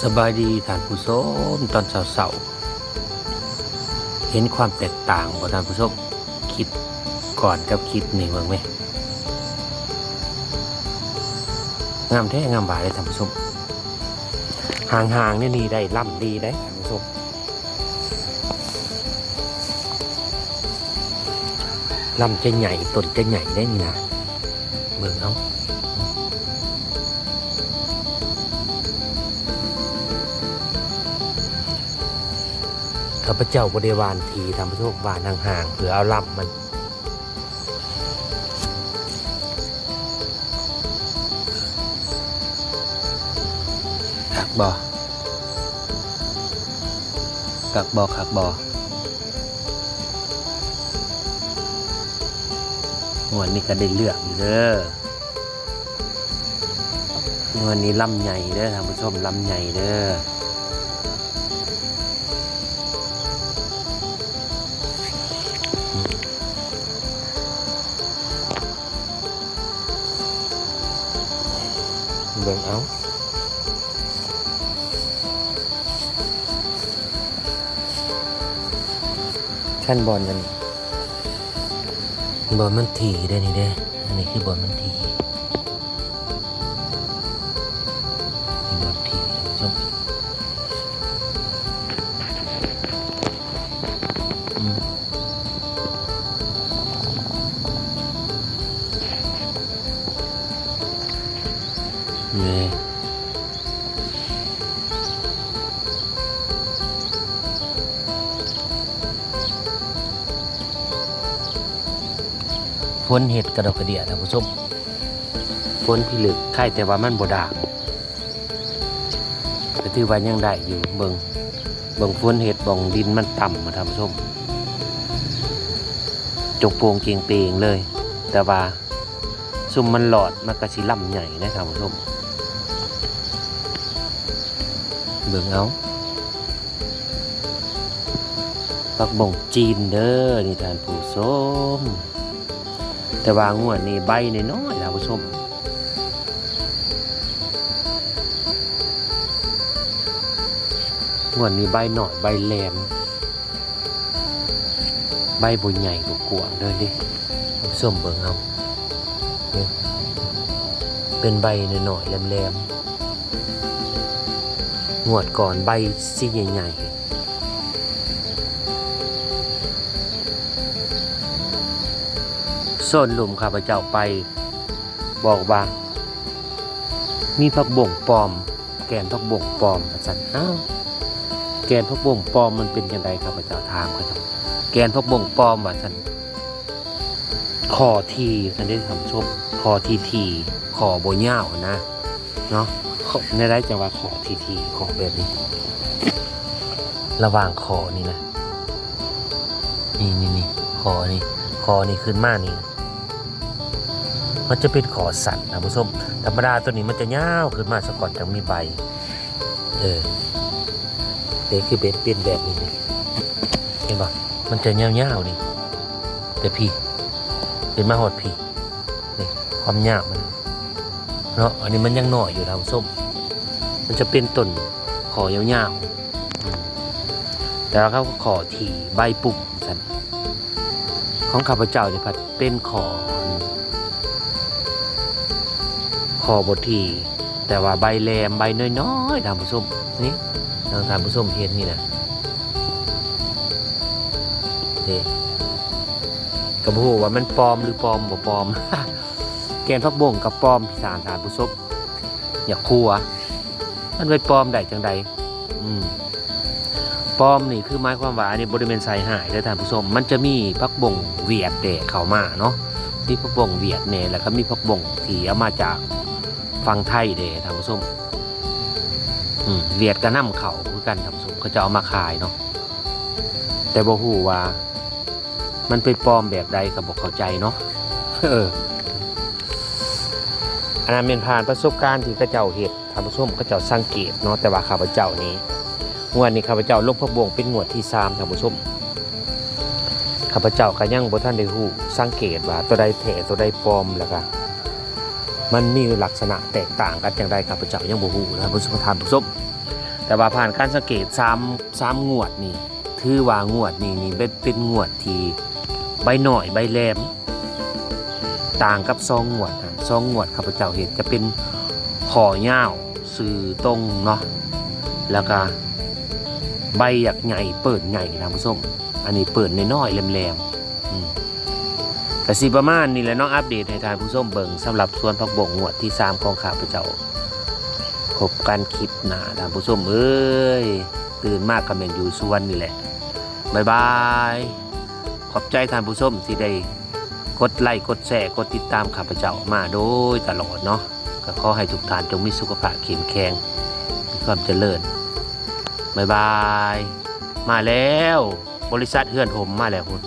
ສະບາຍດີທ່ານຜູ້ຊົມ ຕອນເຊົ້າໆ ເຫັນຄວາມແຕກຕ່າງບໍ່ທ່ານຜູ້ຊົມ? ຄລິບກ່ອນກັບຄລິບນີ້ເບິ່ງແມະ ງາມແທ້ງາມຫວາເດ້ທ່ານຜູ້ຊົມ. ຫ່າງໆ ແນວນີ້ໄດ້ລຳດີເດ້ທ່ານຜູ້ຊົມ. ລຳຈະໃຫຍ່ ຕົ້ນຈະໃຫຍ່ໄດ໋ນີ້ນະ ເບິ່ງເອົາ. ຂ້າພະເຈົ້າບໍ່ໄດ້ຫວ່ານຖີ່ທ່ານຜູ້ຊົມ ຫວ່ານຫ່າງໆ ເພື່ອເອົາລຳມັນ. ຄັກບໍ່? ຄັກບໍ່? ຄັກບໍ່? ງວດນີ້ກໍໄດ້ເລືອກຢູ່ເດີ ງວດນີ້ລຳໃຫຍ່ເດີທ່ານຜູ້ຊົມ ລຳໃຫຍ່ເດີ. ເບິ່ງເອົາ ຄັນບ່ອນນັ້ນ ບ່ອນມັນຖີ່ເດ້ນີ້ເດ້ ອັນນີ້ຄືບ່ອນມັນຖີ່ ນີ້ບ່ອນຖີ່ ທ່ານຜູ້ຊົມ. ອືມ ນີ້ ຝົນເຮັດກະດອກກະເດຍທ່ານຜູ້ຊົມ ຝົນພິລຶກ ໄຄແຕ່ວ່າມັນບໍ່ດ່າງ. ກໍຖືວ່າຍັງໄດ້ຢູ່ ເບິ່ງ ເບິ່ງຝົນເຮັດ ບ່ອງດິນມັນຕ່ຳ ທ່ານຜູ້ຊົມ ຈົກໂປ່ງເຈັງເປງເລີຍ ແຕ່ວ່າຊຸມມັນລອດ ມັນກໍຊິລຳໃຫຍ່ເດ້ທ່ານຜູ້ຊົມ. ເບິ່ງເອົາ ຜັກບົ້ງຈີນເດີນີ້ທ່ານຜູ້ຊົມ ແຕ່ວ່າງວດນີ້ໃບນ້ອຍໆ ທ່ານຜູ້ຊົມ. ງວດນີ້ໃບນ້ອຍໃບແຫຼມ ໃບບໍ່ໃຫຍ່ບໍ່ກວ້າງເດີນີ້ ທ່ານຜູ້ຊົມເບິ່ງເອົາ ນີ້ ເປັນໃບນ້ອຍໆແຫຼມໆ ງວດກ່ອນໃບສີໃຫຍ່ໆ. ໂຊນລຸ່ມຂ້າພະເຈົ້າໄປ ບອກວ່າມີຜັກບົ້ງປອມ ແກ່ນຜັກບົ້ງປອມວ່າຊັ້ນ. ອ້າວ ແກ່ນຜັກບົ້ງປອມມັນເປັນຈັ່ງໃດ? ຂ້າພະເຈົ້າຖາມເຂົາເຈົ້າ ແກ່ນຜັກບົ້ງປອມວ່າຊັ້ນ ຂໍ້ຖີ່ວ່າຊັ້ນເດ້ທ່ານຜູ້ຊົມ ຂໍ້ຖີ່ໆ ຂໍ້ບໍ່ຍາວຫັ້ນນະ ເນາະ ແນວໃດຈັ່ງວ່າຂໍ້ຖີ່ໆ ຂໍ້ແບບນີ້ ລະຫວ່າງຂໍ້ນີ້ນະ ນີ້ໆໆ ຂໍ້ນີ້ ຂໍ້ນີ້ຂຶ້ນມານີ້ ມັນຈະເປັນຂໍ້ສັ້ນທ່ານຜູ້ຊົມ ທຳມະດາໂຕນີ້ມັນຈະຍາວຂຶ້ນມາສາກ່ອນ ຈັ່ງມີໃບ ເອີ ເດ້ ຄືເປັນ ເປັນແບບນີ້ນີ້ ເຫັນບໍ່? ມັນຈະຍາວໆນີ້ ແຕ່ພີ້ ຂຶ້ນມາຮອດພີ້ ນີ້ ຄວາມຍາວມັນເນາະ ອັນນີ້ມັນຍັງນ້ອຍຢູ່ທ່ານຜູ້ຊົມ ມັນຈະເປັນຕົ້ນຂໍ້ຍາວໆ ອືມ ແຕ່ວ່າເຂົາກໍຂໍ້ຖີ່ໃບປຸ່ມຊັ້ນ ຂອງຂ້າພະເຈົ້ານີ້ພັດເປັນຂໍ້ ຂໍ້ບໍ່ຖີ່ ແຕ່ວ່າໃບແຫຼມ ໃບນ້ອຍໆ ທ່ານຜູ້ຊົມ ນີ້ ທາງທ່ານຜູ້ຊົມເຫັນນີ້ນະ ນີ້ ກໍບໍ່ຮູ້ວ່າມັນປອມຫຼືປອມບໍ່ປອມ ແກ່ນຜັກບົ້ງກໍປອມ ທ່ານ ທ່ານຜູ້ຊົມ ຢ່າຄົວ ມັນໄປປອມໄດ້ຈັ່ງໃດ? ອືມ ປອມນີ້ຄືໝາຍຄວາມວ່າ ອັນນີ້ບໍ່ໄດ້ແມ່ນໃສ່ຮ້າຍເດີທ່ານຜູ້ຊົມ ມັນຈະມີຜັກບົ້ງຫວຽດແດ່ເຂົ້າມາເນາະ ມີຜັກບົ້ງຫວຽດແດ່ ແລ້ວກໍມີຜັກບົ້ງທີ່ເອົາມາຈາກຝັ່ງໄທແດ່ທ່ານຜູ້ຊົມ ອືມ ຫວຽດກໍນຳເຂົ້າຄືກັນທ່ານຜູ້ຊົມ ເຂົາເຈົ້າເອົາມາຂາຍເນາະ ແຕ່ບໍ່ຮູ້ວ່າ ມັນໄປປອມແບບໃດກໍບໍ່ເຂົ້າໃຈເນາະ ເອີ ອັນນັ້ນແມ່ນຜ່ານປະສົບການທີ່ເຂົາເຈົ້າເຮັດ ທ່ານຜູ້ຊົມ ເຂົາເຈົ້າສັງເກດເນາະ ແຕ່ວ່າຂ້າພະເຈົ້ານີ້ ງວດນີ້ຂ້າພະເຈົ້າລົງຜັກບົ້ງເປັນງວດທີສາມ ທ່ານຜູ້ຊົມ ຂ້າພະເຈົ້າກໍຍັງບໍ່ທັນໄດ້ຮູ້ສັງເກດວ່າໂຕໃດແທ້ໂຕໃດປອມ ແລ້ວກໍມັນມີລັກສະນະແຕກຕ່າງກັນຈັ່ງໃດ ຂ້າພະເຈົ້າຍັງບໍ່ຮູ້ນະ ທ່ານຜູ້ຊົມ ທ່ານຜູ້ຊົມ ແຕ່ວ່າຜ່ານການສັງເກດ ສາມ ສາມງວດນີ້ ຖືວ່າງວດນີ້ນີ້ເປັນ ເປັນງວດທີ່ໃບນ້ອຍໃບແຫຼມ ຕ່າງກັບສອງງວດນະ. ສອງງວດຂ້າພະເຈົ້າເຮັດຈະເປັນຂໍ້ຍາວຊື່ຕົງເນາະ ແລ້ວກະໃບຢາກໃຫຍ່ ເປີ້ນໃຫຍ່ທ່ານຜູ້ຊົມ. ອັນນີ້ເປີ້ນນ້ອຍໆ ແຫຼມໆ ອືມ ກະຊິປະມານນີ້ແຫຼະເນາະ ອັບເດດໃຫ້ທ່ານຜູ້ຊົມເບິ່ງ ສຳລັບສວນຜັກບົ້ງງວດທີສາມຂອງຂ້າພະເຈົ້າ. ພົບກັນຄລິບໜ້າທ່ານຜູ້ຊົມເອີຍ ຕື່ນມາກະແມ່ນຢູ່ສວນນີ້ແຫຼະ. ບາຍບາຍ. ຂອບໃຈທ່ານຜູ້ຊົມທີ່ໄດ້ກົດໄລ ກົດແຊ ກົດຕິດຕາມຂ້າພະເຈົ້າມາໂດຍຕະຫຼອດເນາະ. ກໍຂໍໃຫ້ທຸກທ່ານຈົ່ງມີສຸຂະພາບເຂັ້ມແຂງ ມີຄວາມຈະເລີນ. ບາຍບາຍ. ມາແລ້ວ ບໍລິສັດເຮືອນຫົມມາແລ້ວພຸ້ນ.